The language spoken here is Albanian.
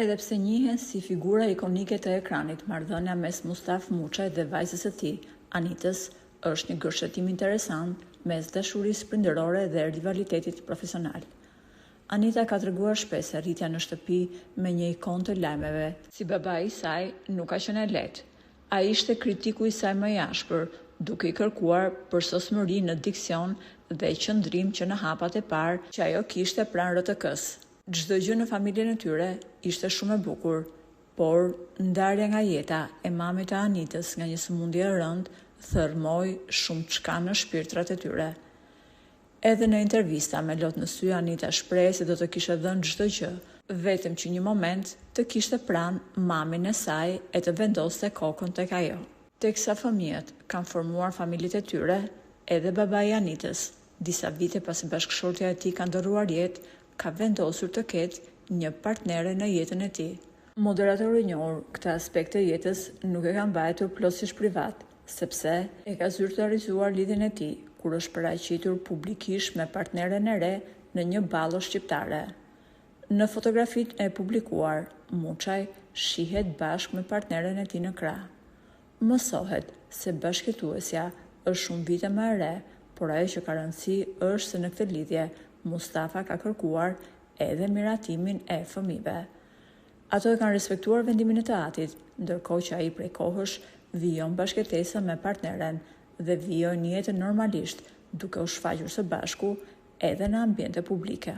Edhe pse njihen si figura ikonike të ekranit, marrëdhënia mes Mustafë Muçajt dhe vajzës së tij, Anitës, është një gërshetim interesant mes dashurisë prindërore dhe rivalitetit profesional. Anita ka treguar shpesh se rritja në shtëpi me një ikonë të lajmeve, si babai i saj, nuk ka qenë e lehtë. Ai ishte kritiku i saj më i ashpër, duke i kërkuar përsosmëri në diksion dhe qëndrim që në hapat e parë që ajo kishte pranë RTK-së. Çdo gjë në familjen e tyre ishte shumë e bukur, por ndarja nga jeta e mamit të Anitës nga një sëmundje e rëndë thërrmoi shumëçka në shpirtrat e tyre. Edhe në intervista me lot në sy Anita shprehet se do të kishte dhënë çdo gjë, vetëm që një moment të kishte pranë mamin e saj e të vendoste kokën tek ajo. Teksa fëmijët kanë formuar familjet e tyre, edhe babai i Anitës, disa vite pasi bashkëshortja e tij ka ndërruar jetë, ka vendosur të ketë një partnere në jetën e tij. Moderatori i njohur këtë aspekt të jetës nuk e ka mbajtur plotësisht privat, sepse e ka zyrtarizuar lidhjen e tij kur është paraqitur publikisht me partneren e re në një ballo shqiptare. Në fotografitë e publikuar, Muçaj shihet bashkë me partneren e tij në krah. Mësohet se bashkëjetuesja është shumë vite më e re, por ajo që ka rëndësi është se në këtë lidhje Mustafa ka kërkuar edhe miratimin e fëmijëve. Ato e kanë respektuar vendimin e të atit, ndërkohë që ai prej kohësh vijon bashkëjetesën me partneren dhe vijojnë jetën normalisht duke u shfaqur së bashku edhe në ambiente publike.